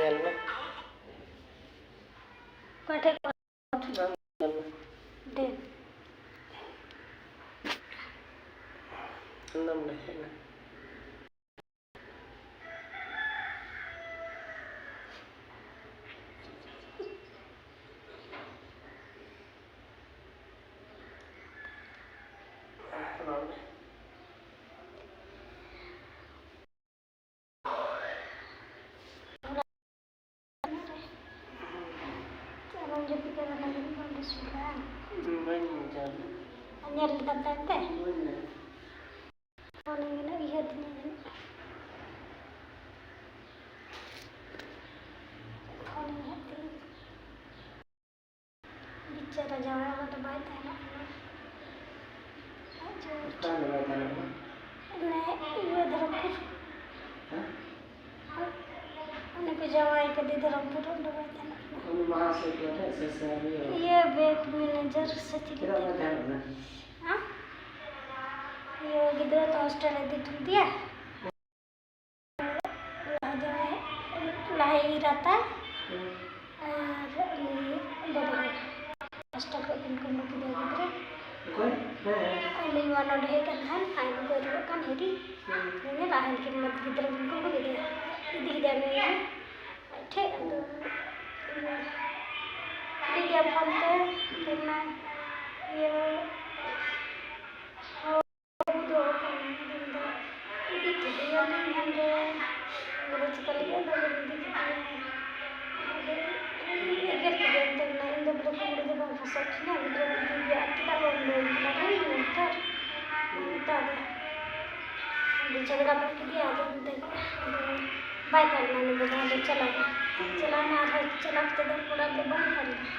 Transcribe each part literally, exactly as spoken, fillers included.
ᱧᱮᱞ ᱢᱮ᱾ ᱚᱠᱟ ᱴᱷᱮᱡ ᱠᱚ ᱵᱟᱝ ᱧᱮᱞ ᱢᱮ᱾ ᱫᱮᱱ᱾ ᱟᱢᱫᱚᱢ ᱞᱟᱹᱭᱮᱫ ᱠᱟᱱᱟ᱾ ᱪᱮᱫ ᱵᱟᱢ ᱡᱟᱹᱯᱤᱫ ᱠᱟᱫᱟ? ᱞᱟᱹᱜᱤᱫ ᱵᱟᱢ ᱵᱮᱥ ᱵᱟᱲᱟ? ᱵᱟᱹᱧ ᱵᱩᱡᱷᱟᱹᱣ ᱞᱮᱫᱟ᱾ ᱟᱨ ᱧᱮᱞ ᱞᱮᱫᱟᱢ ᱛᱟᱭᱚᱢ ᱛᱮ? ᱵᱟᱹᱧ ᱧᱮᱞ᱾ ᱯᱷᱳᱱ ᱤᱧ ᱩᱭᱦᱟᱹᱨ ᱫᱤᱧᱟ ᱡᱟᱹᱱᱤᱡ᱾ ᱯᱷᱳᱱ ᱤᱧ ᱦᱟᱸᱜ ᱛᱤᱧ᱾ ᱵᱤᱪᱟᱹᱨᱟ ᱡᱟᱶᱟᱭ ᱚᱲᱟᱜ ᱫᱚ ᱵᱟᱭ ᱛᱟᱦᱮᱱᱚᱜ ᱠᱟᱱᱟ᱾ ᱟᱡ ᱡᱚ-, ᱚᱠᱟ ᱨᱮ ᱵᱟᱭ ᱛᱟᱦᱮᱱᱚᱜ ᱠᱟᱱᱟ? ᱚᱱᱮ ᱤᱭᱟᱹ ᱫᱷᱚᱨᱚᱢᱯᱩᱨ᱾ ᱦᱮᱸ? ᱩᱱᱤ ᱠᱚ ᱡᱟᱶᱟᱭ ᱠᱟᱫᱮ ᱫᱷᱚᱨᱚᱢᱯᱩᱨ, ᱚᱸᱰᱮ ᱵᱟᱭ ᱛᱟᱦᱮᱱᱚᱜ ᱠᱟᱱᱟ᱾ ᱩᱱᱤ ᱢᱟᱦᱟᱥᱚᱭ ᱠᱚ ᱦᱮᱡ ᱥᱮ, ᱥᱮ ᱤᱭᱟᱹ? ᱤᱭᱟᱹ ᱵᱮᱝᱠ ᱢᱮᱱᱮᱡᱟᱨ ᱥᱮ ᱪᱤᱞᱤ ᱪᱮᱫᱟᱜ ᱵᱟᱭ ᱛᱟᱦᱮᱱᱚᱜ ᱠᱟᱱᱟ? ᱦᱮᱸ? ᱤᱭᱟᱹ ᱜᱤᱫᱽᱨᱟᱹ ᱛᱚ ᱦᱳᱥᱴᱮᱞ ᱨᱮ ᱤᱫᱤ ᱦᱚᱴᱚ ᱞᱮᱫᱮᱭᱟ᱾ ᱞᱟᱦᱟ ᱡᱟᱶᱟᱭ, ᱞᱟᱦᱟᱭᱤᱡ ᱨᱟᱛᱟ ᱦᱩᱸ᱾ ᱟᱨ ᱩᱱᱤ ᱵᱟᱵᱟ ᱦᱚᱲ᱾ ᱦᱳᱥᱴᱮᱞ ᱠᱷᱚᱡ ᱠᱤᱱ ᱠᱩᱢᱵᱽᱲᱩ ᱠᱮᱫᱮᱭᱟ ᱜᱤᱫᱽᱨᱟᱹ᱾ ᱚᱠᱚᱭ? ᱦᱮᱸ, ᱦᱮᱸ᱾ ᱩᱱᱤ ᱢᱟ ᱱᱚᱰᱮ ᱦᱮᱡ ᱠᱟᱱ ᱛᱟᱦᱮᱱ, ᱟᱡ ᱜᱚᱜᱚᱭ ᱨᱩᱣᱟᱹᱜ ᱠᱟᱱ ᱦᱤᱨᱤ᱾ ᱦᱩᱸ᱾ ᱧᱮᱧᱮᱞ ᱟᱨ ᱦᱟᱱᱠᱤᱱ ᱢᱟ ᱜᱤᱫᱽᱨᱟᱹ ᱠᱤᱱ ᱠᱩᱢᱵᱽᱲᱩ ᱠᱮᱫᱮᱭᱟ᱾ ᱤᱫᱤ ᱠᱮᱫᱮᱭᱟ ᱩᱱᱤ ᱟᱡ ᱴᱷᱮᱡ, ᱟᱫᱚ ᱤᱭᱟᱹ, ᱠᱩᱞᱤ ᱠᱮᱫᱮᱭᱟ ᱯᱷᱳᱱ ᱛᱮ, ᱢᱮᱛᱟᱭ ᱠᱟᱱᱟ, ᱤᱭᱟᱹ, ᱵᱟᱹᱵᱩ ᱫᱚ ᱚᱠᱟᱨᱮ? ᱟᱫᱚ ᱢᱮᱱᱫᱟ, "ᱤᱫᱤ ᱠᱮᱫᱮᱭᱟᱞᱤᱧ ᱦᱟᱸᱰᱮ᱾ ᱟᱫᱚ ᱪᱤᱠᱟᱹ ᱞᱟᱹᱜᱤᱫ ᱟᱫᱚ ᱵᱟᱹᱧ ᱤᱫᱤ ᱠᱮᱫᱮᱭᱟ?" ᱟᱫᱚ ᱮᱜᱮᱨ ᱠᱮᱫᱮᱭᱟ, ᱢᱮᱛᱟᱭ ᱠᱟᱱᱟ, "ᱤᱧ ᱫᱚ ᱵᱚᱞᱮ ᱠᱩᱢᱵᱽᱲᱩ ᱫᱚ ᱵᱟᱢ ᱯᱷᱟᱸᱥᱟᱣ ᱠᱤᱧᱟ, ᱜᱤᱫᱽᱨᱟᱹ ᱠᱚ ᱤᱫᱤᱭᱮᱭᱟ, ᱟᱨ ᱪᱮᱫᱟᱜ ᱵᱟᱢ ᱞᱟᱹᱭᱟᱹᱧ ᱠᱟᱱᱟ? ᱞᱟᱹᱭᱟᱹᱧ ᱢᱮ ᱱᱮᱛᱟᱨ?" ᱢᱮᱛᱟ ᱫᱮᱭᱟ᱾ ᱟᱫᱚ ᱡᱷᱚᱜᱽᱲᱟ ᱵᱟᱲᱟ ᱠᱮᱫᱮᱭᱟ, ᱟᱫᱚ ᱢᱮᱛᱟᱭ ᱠᱟᱱᱟ, ᱟᱫᱚ ᱵᱟᱭ ᱛᱟᱦᱮᱸ ᱞᱮᱱᱟ ᱩᱱᱤ ᱵᱟᱵᱟ, ᱟᱫᱚ ᱪᱟᱞᱟᱣ ᱮᱱᱟ᱾ ᱪᱟᱞᱟᱣ ᱮᱱᱟ, ᱟᱨᱦᱚᱸ ᱪᱟᱞᱟᱣ ᱠᱟᱛᱮ ᱫᱚ ᱚᱲᱟᱜ ᱫᱚ ᱵᱟᱭ ᱦᱮᱡ ᱞᱮᱱᱟ᱾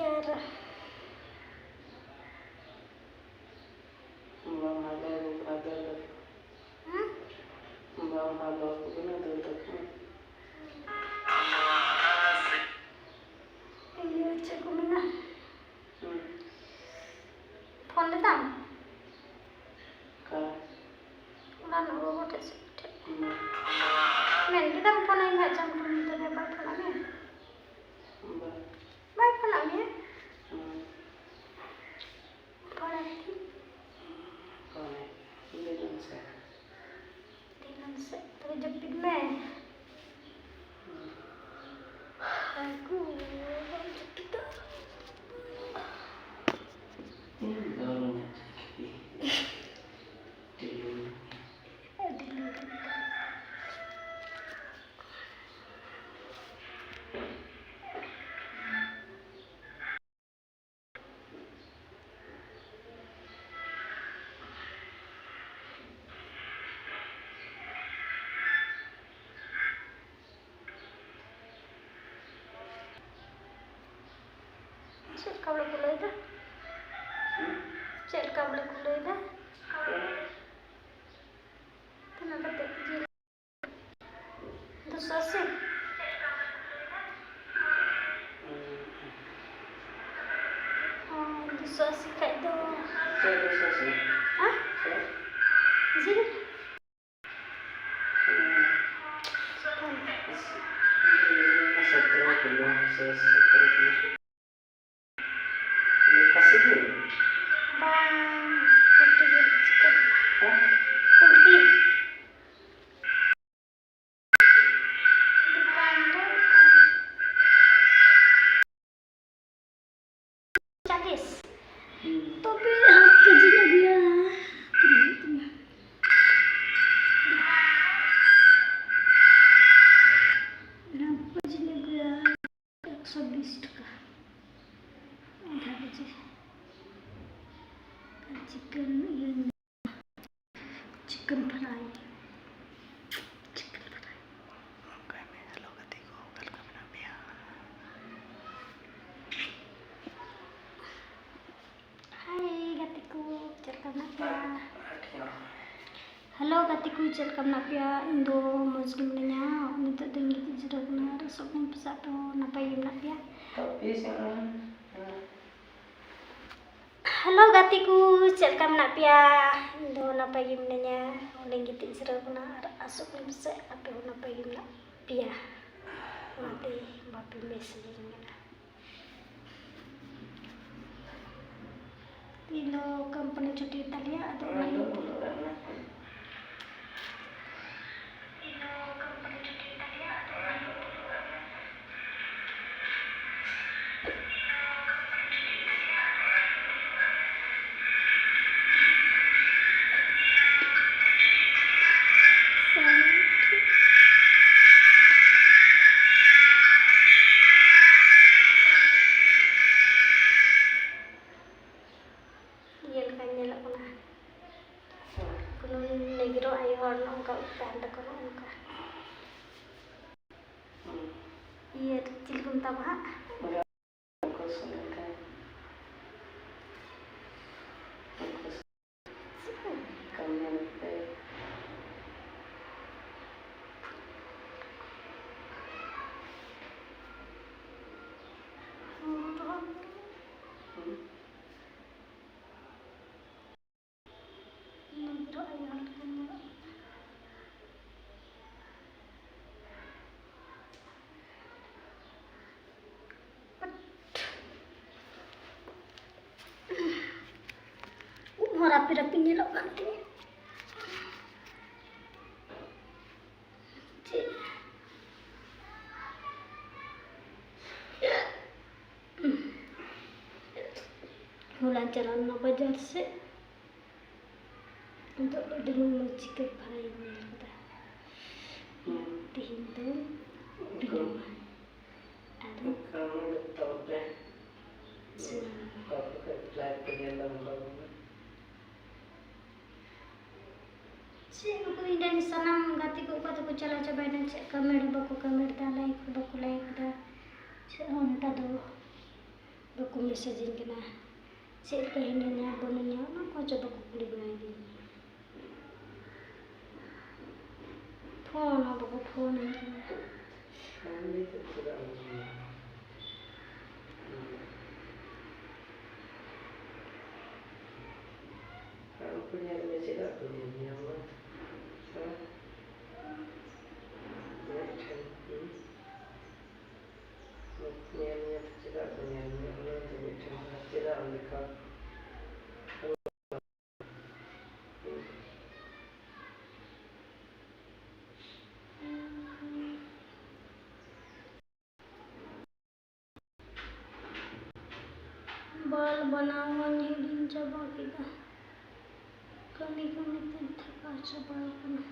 ᱟᱨ ᱵᱟᱝ ᱦᱟᱞᱚ ᱨᱩᱯ ᱟᱫᱚ ᱫᱚ᱾ ᱦᱮᱸ? ᱵᱟᱝ ᱦᱟᱞᱚ ᱠᱚ ᱵᱮᱱᱟᱣ ᱫᱟᱲᱮ ᱛᱟᱠᱚ᱾ ᱤᱭᱟᱹ, ᱪᱮᱫ ᱠᱚ ᱢᱮᱱᱟ? ᱦᱩᱸ᱾ ᱯᱷᱳᱱ ᱞᱮᱫᱟᱢ? ᱚᱠᱟ? ᱦᱚᱞᱟᱱᱚᱜ ᱜᱚᱜᱚ ᱴᱷᱮᱡ ᱥᱮ ᱴᱷᱮᱡ᱾ ᱦᱩᱸ᱾ ᱢᱮᱱ ᱠᱮᱫᱟᱢ ᱯᱷᱳᱱᱟᱹᱧ ᱦᱟᱸᱜ ᱪᱟᱢ ᱴᱩᱢ ᱛᱚᱵᱮ ᱵᱟᱭ ᱯᱷᱳᱱᱟᱜ ᱢᱮᱭᱟ? ᱵᱟᱝ᱾ ᱵᱟᱭ ᱯᱷᱳᱱᱟᱜ ᱢᱮᱭᱟ? ᱦᱩᱸ᱾ ᱯᱷᱳᱱᱟᱭ ᱢᱮ᱾ ᱯᱷᱳᱱᱟᱭ ᱢᱮ᱾ ᱫᱤᱱᱟᱹᱢ ᱥᱮᱫ᱾ ᱫᱤᱱᱟᱹᱢ ᱥᱮᱫ ᱛᱚᱵᱮ ᱡᱟᱹᱯᱤᱫ ᱢᱮ᱾ ᱦᱩᱸ᱾ ᱟᱭᱜᱳ, ᱵᱟᱢ ᱡᱟᱹᱯᱤᱫᱟ? ᱤᱧ ᱫᱚ ᱵᱟᱹᱧ ᱡᱟᱹᱯᱤᱫ᱾ ᱟᱹᱰᱤ ᱞᱩᱲᱩ᱾ ᱟᱹᱰᱤ ᱞᱩᱲᱩ᱾ ᱪᱮᱫ ᱞᱮᱠᱟ ᱵᱚᱞᱮ ᱠᱚ ᱞᱟᱹᱭᱫᱟ? ᱦᱩᱸ? ᱪᱮᱫ ᱞᱮᱠᱟ ᱵᱚᱞᱮ ᱠᱚ ᱞᱟᱹᱭᱫᱟ? ᱦᱩᱸ᱾ ᱛᱤᱱᱟᱹᱜ ᱠᱟᱛᱮ ᱠᱮᱡᱤ? ᱫᱩᱥᱚ ᱟᱥᱤ? ᱦᱚᱸ, ᱫᱩᱥᱚ ᱟᱥᱤ ᱠᱷᱟᱡ ᱫᱚ᱾ ᱪᱮᱫ ᱫᱩᱥᱚ ᱟᱥᱤ? ᱦᱮᱸ? ᱪᱮᱫ? ᱡᱤᱞ? ᱦᱩᱸ᱾ ᱦᱮᱸ᱾ ᱥᱚᱛᱨᱚ ᱠᱤᱞᱳ ᱥᱮ ᱥᱚᱛᱨᱚ ᱠᱤᱞᱳ᱾ ᱠᱷᱟᱹᱥᱤ ᱡᱤᱞ? ᱵᱟᱝ, ᱯᱳᱞᱴᱤ ᱡᱤᱞ, ᱪᱤᱠᱮᱱ᱾ ᱦᱮᱸ? ᱯᱳᱞᱴᱤ᱾ ᱫᱚᱠᱟᱱ ᱫᱚ ᱚᱠᱟᱨᱮ? ᱪᱟᱞᱤᱥ᱾ ᱦᱩᱸ᱾ ᱛᱚᱵᱮ ᱦᱟᱯ ᱠᱮᱡᱤᱧ ᱟᱹᱜᱩᱭᱟ᱾ ᱛᱤᱱᱟᱹᱜ ᱦᱩᱭᱩᱜ ᱛᱤᱧᱟ? ᱦᱟᱯ ᱠᱮᱡᱤᱧ ᱟᱹᱜᱩᱭᱟ᱾ ᱮᱠᱥᱚ ᱵᱤᱥ ᱴᱟᱠᱟ᱾ ᱟᱫᱷᱟ ᱠᱮᱡᱤ᱾ ᱟᱨ ᱪᱤᱠᱮᱱ ᱤᱭᱟᱹᱧ, ᱪᱤᱠᱮᱱ ᱯᱷᱨᱟᱭ᱾ ᱪᱤᱠᱮᱱ ᱯᱷᱨᱟᱭ᱾ ᱚᱱᱠᱟᱭ ᱢᱮ, ᱦᱮᱞᱳ ᱜᱟᱛᱮ ᱠᱚ, ᱚᱠᱟ ᱞᱮᱠᱟ ᱢᱮᱱᱟᱜ ᱯᱮᱭᱟ? ᱜᱟᱛᱮ ᱠᱚ, ᱪᱮᱫ ᱞᱮᱠᱟ ᱢᱮᱱᱟᱜ ᱯᱮᱭᱟ? ᱤᱧ ᱫᱚ ᱢᱚᱡᱽ ᱜᱮ ᱢᱤᱱᱟᱹᱧᱟ᱾ ᱱᱤᱛᱚᱜ ᱫᱚᱧ ᱜᱤᱛᱤᱡ ᱡᱤᱨᱟᱹᱣ ᱠᱟᱱᱟ ᱟᱨ ᱟᱥᱚᱜ ᱠᱟᱹᱱᱟᱹᱧ ᱯᱟᱥᱮᱡ ᱟᱯᱮ ᱦᱚᱸ ᱱᱟᱯᱟᱭ ᱜᱮ ᱢᱮᱱᱟᱜ ᱯᱮᱭᱟ᱾ ᱦᱮᱞᱳ ᱜᱟᱛᱮ ᱠᱚ, ᱪᱮᱫ ᱞᱮᱠᱟ ᱢᱮᱱᱟᱜ ᱯᱮᱭᱟ? ᱤᱧ ᱫᱚ ᱱᱟᱯᱟᱭ ᱜᱮ ᱢᱤᱱᱟᱹᱧᱟ᱾ ᱚᱸᱰᱮᱧ ᱜᱤᱛᱤᱡ ᱡᱤᱨᱟᱹᱣ ᱠᱟᱱᱟ ᱟᱨ ᱟᱥᱚᱜ ᱠᱟᱹᱱᱟᱹᱧ ᱯᱟᱥᱮᱡ ᱟᱯᱮ ᱦᱚᱸ ᱱᱟᱯᱟᱭ ᱜᱮ ᱢᱮᱱᱟᱜ ᱯᱮᱭᱟ᱾ ᱚᱱᱟᱛᱮ ᱵᱟᱯᱮ ᱢᱮᱥᱮᱡᱽ ᱟᱹᱧ ᱠᱟᱱᱟ᱾ ᱛᱮᱦᱮᱧ ᱫᱚ ᱠᱳᱢᱯᱟᱱᱤ ᱪᱷᱩᱴᱤ ᱛᱟᱞᱮᱭᱟ, ᱟᱫᱚ ᱚᱱᱟ ᱤᱭᱟᱹᱛᱮ᱾ ᱤᱭᱟᱹ ᱞᱮᱠᱟ ᱧᱮᱞᱚᱜ ᱠᱟᱱᱟ᱾ ᱠᱳᱱᱳ ᱱᱮᱜᱽᱨᱳ ᱟᱭᱳ ᱦᱚᱲ ᱱᱚᱜᱼᱚ ᱱᱚᱝᱠᱟ ᱩᱵ ᱛᱟᱦᱮᱱ ᱛᱟᱠᱚ, ᱱᱚᱜᱼᱚ ᱱᱚᱝᱠᱟ᱾ ᱤᱭᱟᱹ ᱪᱤᱞᱤ ᱠᱚ ᱢᱮᱛᱟ ᱠᱚᱣᱟ ᱦᱟᱸᱜ? ᱩᱵ ᱦᱚᱸ ᱨᱟᱯᱤ ᱨᱟᱯᱤ ᱧᱮᱞᱚᱜ ᱠᱟᱱ ᱛᱤᱧᱟᱹ᱾ ᱪᱮᱫ? ᱦᱚᱞᱟᱧ ᱪᱟᱞᱟᱣ ᱞᱮᱱᱟ ᱵᱟᱡᱟᱨ ᱥᱮᱫ᱾ ᱱᱤᱛᱚᱜ ᱟᱹᱰᱤ ᱢᱚᱡᱽ ᱢᱚᱡᱽ ᱪᱤᱠᱟᱹ ᱯᱷᱨᱟᱭᱤᱧ ᱧᱮᱞ ᱠᱮᱫᱟ᱾ ᱛᱮᱦᱮᱧ ᱫᱚ ᱵᱮᱱᱟᱣᱟ᱾ ᱟᱫᱚ ᱚᱠᱟ ᱢᱚᱱᱮ ᱛᱟᱵᱚ ᱯᱮ? ᱥᱮ ᱚᱠᱟ ᱯᱮ ᱞᱟᱭᱤᱵᱷ ᱯᱮ ᱧᱮᱞ ᱫᱟ ᱱᱚᱝᱠᱟ ᱢᱚᱱᱮ? ᱪᱮᱫ ᱱᱩᱠᱩ ᱤᱧ ᱨᱮᱱ ᱥᱟᱱᱟᱢ ᱜᱟᱛᱮ ᱠᱚ ᱚᱠᱟ ᱛᱮᱠᱚ ᱪᱟᱞᱟᱣ ᱪᱟᱵᱟᱭᱮᱱᱟ? ᱪᱮᱫ ᱠᱚᱢᱮᱱᱴ ᱦᱚᱸ ᱵᱟᱠᱚ ᱠᱚᱢᱮᱱᱴ ᱫᱟ, ᱞᱟᱭᱤᱠ ᱦᱚᱸ ᱵᱟᱠᱚ ᱞᱟᱭᱤᱠ ᱫᱟ, ᱪᱮᱫ ᱦᱚᱸ ᱚᱱᱠᱟ ᱫᱚ ᱵᱟᱠᱚ ᱢᱮᱥᱮᱡᱽ ᱤᱧ ᱠᱟᱱᱟ᱾ ᱪᱮᱫ ᱞᱮᱠᱟ ᱦᱤᱱᱟᱹᱧᱟ ᱵᱟᱹᱱᱩᱧᱟ ᱚᱱᱟ ᱠᱚ ᱪᱮᱫ ᱵᱟᱠᱚ ᱠᱩᱞᱤ ᱵᱟᱲᱟᱭᱤᱫᱤᱧ᱾ ᱯᱷᱳᱱ ᱦᱚᱸ ᱵᱟᱠᱚ ᱯᱷᱳᱱ ᱟᱹᱧ ᱠᱟᱱᱟ᱾ ᱟᱢ ᱞᱟᱹᱭ ᱛᱮ ᱪᱮᱫᱟᱜ ᱵᱟᱢ ᱯᱷᱳᱱᱟ? ᱟᱨ ᱩᱱᱠᱩ ᱧᱮᱞ ᱢᱮ, ᱪᱮᱫᱟᱜ ᱠᱚ ᱧᱮᱞ ᱢᱮᱭᱟ ᱢᱟ? ᱦᱮᱸ? ᱢᱮᱫ ᱴᱷᱮᱱ, ᱦᱩᱸ? ᱧᱮᱞ ᱢᱮᱭᱟ ᱛᱚ, ᱪᱮᱫᱟᱜ ᱠᱚ ᱧᱮᱞ ᱢᱮᱭᱟ? ᱚᱱᱟ ᱫᱚ ᱢᱤᱫᱴᱷᱮᱱ ᱪᱮᱫᱟᱜ ᱚᱸᱰᱮ ᱠᱷᱟᱯ? ᱵᱟᱞ ᱵᱮᱱᱟᱣ ᱦᱚᱸᱧ ᱦᱤᱲᱤᱧ ᱪᱟᱵᱟ ᱠᱮᱫᱟ᱾ ᱠᱟᱹᱢᱤ ᱠᱟᱹᱢᱤ ᱛᱤᱧ ᱛᱷᱟᱠᱟᱣ ᱪᱟᱵᱟ ᱟᱠᱟᱱᱟ᱾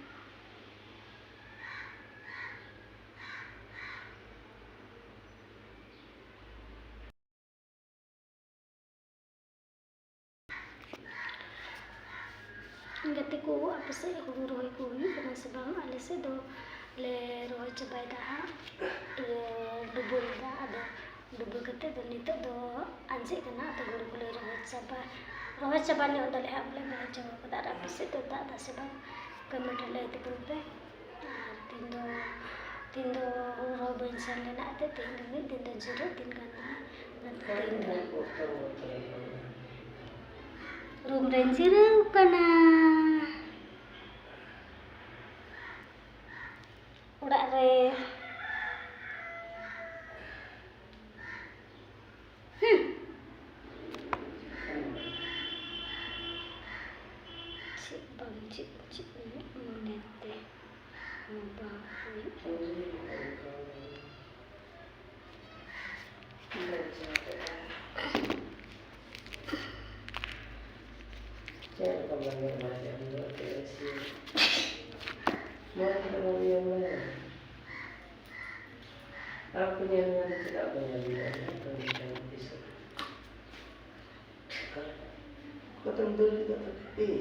ᱜᱟᱛᱮ ᱠᱚ, ᱟᱯᱮ ᱥᱮᱫ ᱦᱩᱲᱩ ᱨᱚᱦᱚᱭ ᱠᱚ ᱦᱩᱭᱩᱜ ᱠᱟᱱᱟ ᱥᱮ ᱵᱟᱝ? ᱟᱞᱮ ᱥᱮᱫ ᱫᱚ ᱞᱮ ᱨᱚᱦᱚᱭ ᱪᱟᱵᱟᱭᱮᱫᱟ ᱦᱟᱸᱜ᱾ ᱤᱭᱟᱹ, ᱰᱩᱵᱟᱹ ᱞᱮᱫᱟ, ᱟᱫᱚ ᱰᱩᱵᱟᱹ ᱠᱟᱛᱮᱫ ᱫᱚ ᱱᱤᱛᱚᱜ ᱫᱚ ᱟᱸᱡᱮᱫ ᱠᱟᱱᱟ᱾ ᱟᱫᱚ ᱦᱩᱲᱩ ᱠᱚᱞᱮ ᱨᱚᱦᱚᱭ ᱪᱟᱵᱟ, ᱨᱚᱦᱚᱭ ᱪᱟᱵᱟ ᱧᱚᱜ ᱫᱟᱞᱮ ᱦᱟᱸᱜ, ᱵᱚᱞᱮ ᱨᱚᱦᱚᱭ ᱪᱟᱵᱟ ᱠᱟᱫᱟ᱾ ᱟᱨ ᱟᱯᱮ ᱥᱮᱫ ᱫᱚ ᱫᱟᱜ ᱫᱟ ᱥᱮ ᱵᱟᱝ? ᱠᱚᱢᱮᱱᱴ ᱨᱮ ᱞᱟᱹᱭ ᱛᱟᱵᱚᱱ ᱯᱮ᱾ ᱟᱨ ᱛᱤᱦᱤᱧ ᱫᱚ, ᱛᱤᱦᱤᱧ ᱫᱚ ᱦᱩᱲᱩ ᱨᱚᱦᱚᱭ ᱵᱟᱹᱧ ᱥᱮᱱ ᱞᱮᱱᱟ, ᱮᱱᱛᱮᱫ ᱛᱤᱦᱤᱧ ᱫᱚ ᱢᱤᱫ ᱫᱤᱱ ᱫᱚ ᱡᱤᱨᱟᱹᱜ ᱫᱤᱱ ᱠᱟᱱ ᱛᱤᱧᱟ᱾ ᱚᱱᱟᱛᱮ ᱛᱤᱦᱤᱧ ᱫᱚ ᱨᱩᱢ ᱨᱮᱧ ᱡᱤᱨᱟᱹᱣ ᱠᱟᱱᱟ᱾ ᱚᱲᱟᱜ ᱨᱮ᱾ ᱦᱩᱸ᱾ ᱪᱮᱫ ᱵᱟᱝ ᱪᱮᱫ ᱪᱮᱫ ᱢᱚᱱᱮᱛᱮ ᱵᱟᱝ ᱦᱩᱭᱩᱜ᱾ ᱪᱮᱫ ᱞᱮᱠᱟ ᱵᱟᱝ ᱧᱮᱞ ᱵᱟᱲᱟᱭᱟ ᱩᱱᱤ ᱫᱚ ᱮᱱᱛᱮᱫ ᱥᱤ ᱢᱚᱡᱽ ᱛᱮ ᱵᱟᱝ ᱧᱮᱞ ᱵᱟᱲᱟᱭᱟ᱾ ᱟᱨ ᱠᱚ ᱧᱮᱞ ᱧᱟᱢ ᱪᱮᱫᱟᱜ ᱠᱚ ᱧᱮᱞ ᱧᱟᱢ ᱛᱤᱥ ᱦᱚᱸ? ᱠᱚᱛᱚᱢ ᱫᱟᱹᱲ ᱠᱮᱫᱟ ᱛᱚ? ᱮᱭ,